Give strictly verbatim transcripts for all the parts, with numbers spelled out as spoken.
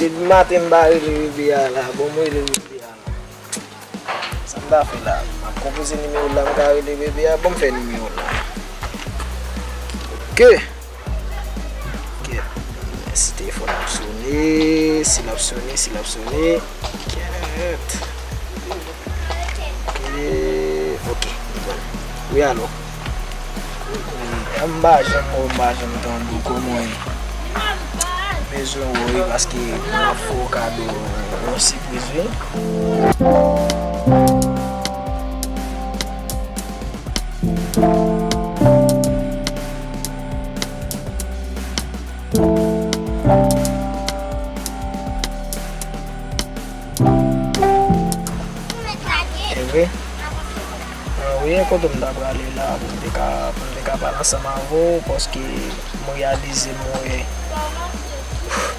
Depi maten m pa rele bebe a la. Bon, m rele bebe a la. Sa m ta fè la? M ap konpoze nimewo l la, m ka rele bebe a. Bon, m fè nimewo l la. Ok. Ok. Si telefòn ap sone, si l ap sone, si l ap sone. Kèt. Ok. Ok. Wi, alo. An m pa janm wè w, m pa janm tande w. Kòman w ye? Bezwen wè w wi, paske m ap fè w kado yon sipriz wi. E vre? An wi, e kote m ta prale la pou m te ka, pou m te ka pale ansanm avè w, paske m reyalize m wè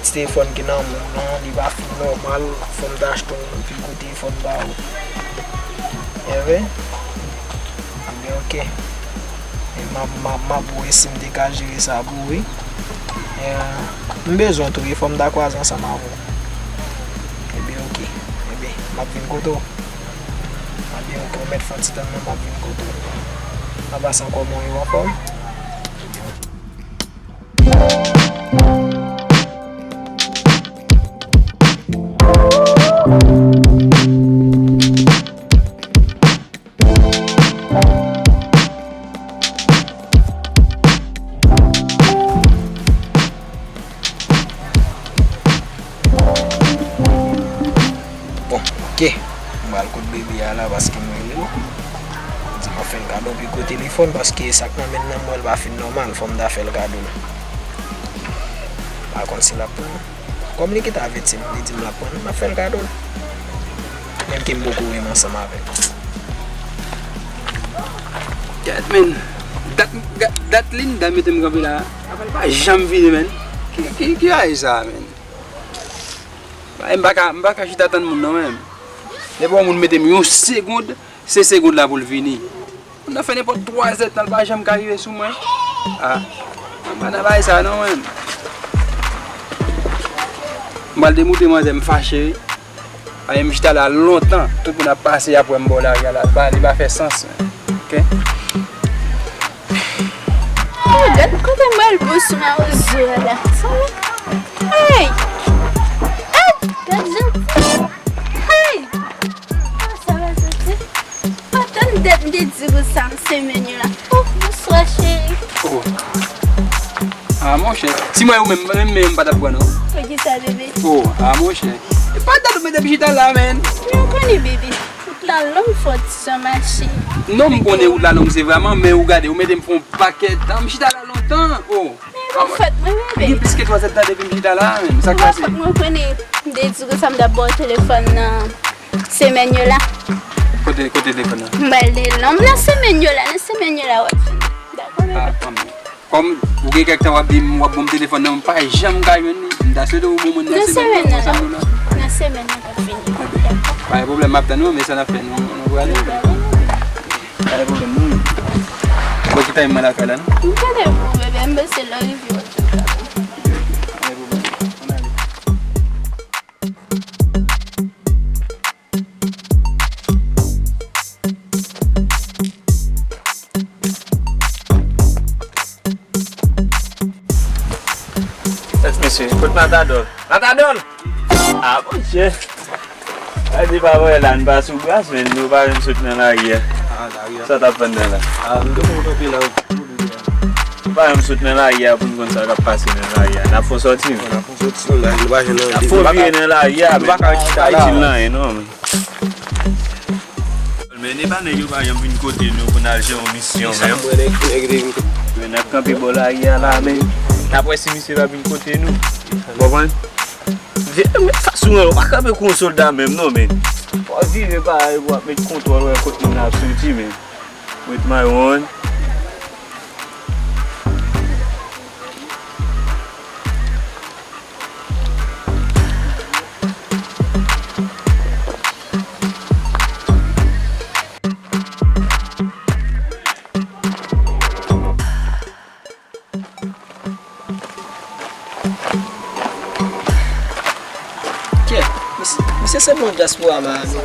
ti telefòn ki nan men w lan, li pa fin nòmal, fò m ta achte yon pi gwo telefòn ba ou. E vre? Ebyen, ok. E m ap, m ap, m ap wè si m te ka jere sa pou ou, wi. E, m bezwen w tou, wi, fò m ta kwaze ansanm avè w. Ebyen, ok. Ebyen, m ap vin kote w. Ebyen, ok, ou mèt fè yon ti tann non, m ap vin kote w. An pasan, kòman w ye, w anfòm? Bon, ok. M pral kot bebe a la paske m rele l. M di m ap fè l kado pi gwo telefòn paske sa k nan men l nan m wè l pa fin nòmal, fò m ta fè l kado l. Pa konn si l ap pran. Kòm li gentan avèti m, li di m l ap pran l, m ap fè l kado l. Menm ke m poko renmen ansanm avè l. Gad, men, dat, dat Linda mete m kanpe la, apa l pa janm vini, men. Ki, ki, ki bagay sa, men? Ay, m pa ka, m pa ka chita tann moun nan, men. Depi yon moun mete m yon segonn, se segonn la pou l vini. Moun nan fè nenpòt twa zèdtan, l pa janm ka rive sou mwen. Ah, m pa nan bagay sa non, mwen. M pral demoute manzè, m fache, wi. Ay, m chita la lontan, tout moun ap pase, y ap wè m bò lari a la, li pa, li pa fè sans, mwen. Ok? Oh, gad kote m pral pran sou mawozo a la. Sa mwen. Hey! Hey! Gad jan. Hey! Ah, sa va soti. Atann dat m te di ou sa, m semèn yo la. Oh, bonswa, cheri. Oh. Ah, monchè. Si mwen ou menm, menm, menm m pa t ap pran, non. Poukisa, bebe? Oh, ah, monchè. E pa dat ou mete m chita la, men. Men ou konnen, bebe. Wout la long fò ti jan mache. Non, m konnen wout la long, se vrèman, men ou gade, ou mete m fè yon pakèt tan, m chita la lontan. Oh. Men pa fòt mwen, bebe. Gen plis ke twa zèdtan depi m chita la, men. Sa k pase? Pa fòt mwen, ou konnen, m te di ou sa m t ap ba w telefòn nan semèn yo la. Kote, kote telefòn nan? M pral de lòm nan semèn yo la, nan semèn yo la w ap jwenn. Dakò, bebe? Ah, anmè. Kòm ou gen kèk tan w ap di m w ap ban m telefòn nan, m pa janm ka jwenn li. M ta swete ou ban mwen nan semèn nan, nan semèn nan k ap vini. Dakò? Pa gen pwoblèm, m ap tann ou, men sa n ap fè, nou, nou prale. Pa gen pwoblèm, non. Bon, ki tan mwen lakay la, non? M tande pou bebe, m panse lè w rive w ap jwenn papa. Pa gen pwoblèm. Ann ale. Tèt mesye, kot Matadòl? Matadòl! Ah, monchè! Gade pa wè la, n pa sou gras, men nou pa menm sot nan lari a. Ah, lari a. Sa t ap pandan la? Ah, m te konn kanpe la. Nou pa menm sot nan lari a pou n konn sa k ap pase nan lari a. N ap fè w sòti, men. N ap fè w sòti, nou pa jwenn anyen. N ap fè w vire nan lari a, men. Nou pa ka rete chita la. Pa itil nan anyen, non, men. Men e pa nèg yo pa janm vin kote nou pou n al jere yon misyon, men. Men n ap kanpe bò lari a la, men. N ap wè si misye va vin kote nou. Konprann? Vye, men fason an, ou pa kanpe kou yon sòlda menm non, men. Fò w vire bagay pou w ap met kontwòl wè kot moun nan ap soti, men. Wait my one. Non, dyaspora Miami.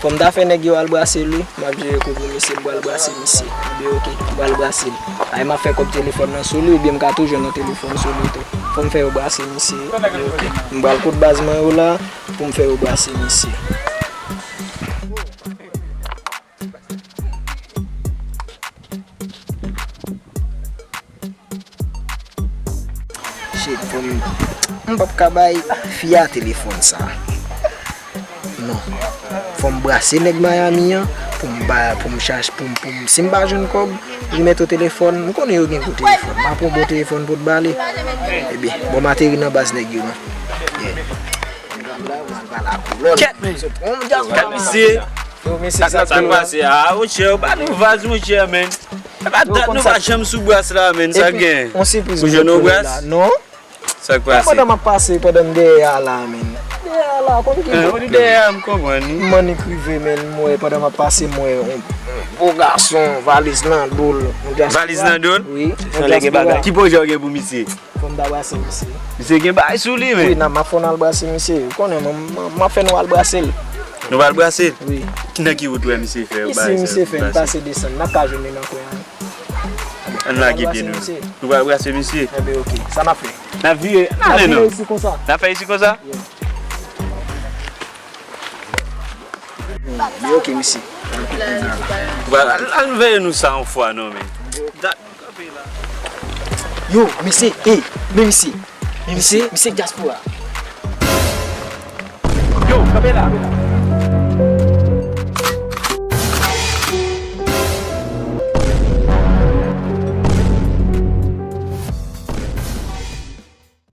Fò m ta fè nèg yo al brase l, wi. M ap jere kou pou misye, m pral brase misye. Ebyen, oke, m pral brase l. Ay, m ap fè kòb telefòn nan sou li, oubyen m ka tou jwenn yon telefòn sou li tou. Fò m fè yo brase misye. Ebyen, oke. M pral kot baz mwen yo la, pou m fè yo brase misye. Shit, pou m, m p ap ka bay fi a telefòn sa. Non. Fò m brase nèg Miami an pou m ba, pou m chache, pou m, pou m, si m pa jwenn kòb, remèt yo telefòn, m konnen yo gen gwo telefòn. M ap pran bon telefòn pou t ba li. Ebyen, bon, m ateri nan baz nèg yo, non. Yeah. Kèt, men. Kèt, misye. Yo, mesye, sa, sa k pase a? Ah, ochè, yo ba nou vaz, monchè, men. E pa dat nou pa janm sou bras la, men. Sa gen? Ou jwenn yon bras? Non. Sa k pase? Pandan m ap pase, pandan m dèyè a la, men. Dèyè a la, konn ki. Ou di dèyè a, m konprann, wi. M annik rive, men, m wè, pandan m ap pase, m wè yon, yon bo gason, valiz nan do l. Valiz nan do l? Wi. Ki pwojè w gen pou misye? Fò m ta brase misye. Misye gen bagay sou li, men. Wi, nan m ap fè n al brase misye. Ou konnen, mwen, m, m ap fè nou al brase l. Nou pral brase l? Wi. Nan ki wout ou wè misye fè bagay sa? Isi, misye fè n pase desann. N ap ka jwenn li nan kwen an. Ann lage pye nou. Nou pral brase misye. Ebyen, oke. Sa n ap fè? N ap vire. N ap vire isi konsa. N ap fè isi konsa? Yeah. Ebyen, oke, misye. Al, al veye nou sa yon fwa, non, men. Yo, mesye, ey, men misye. Men misye, misye dyaspora. Yo, kanpe la.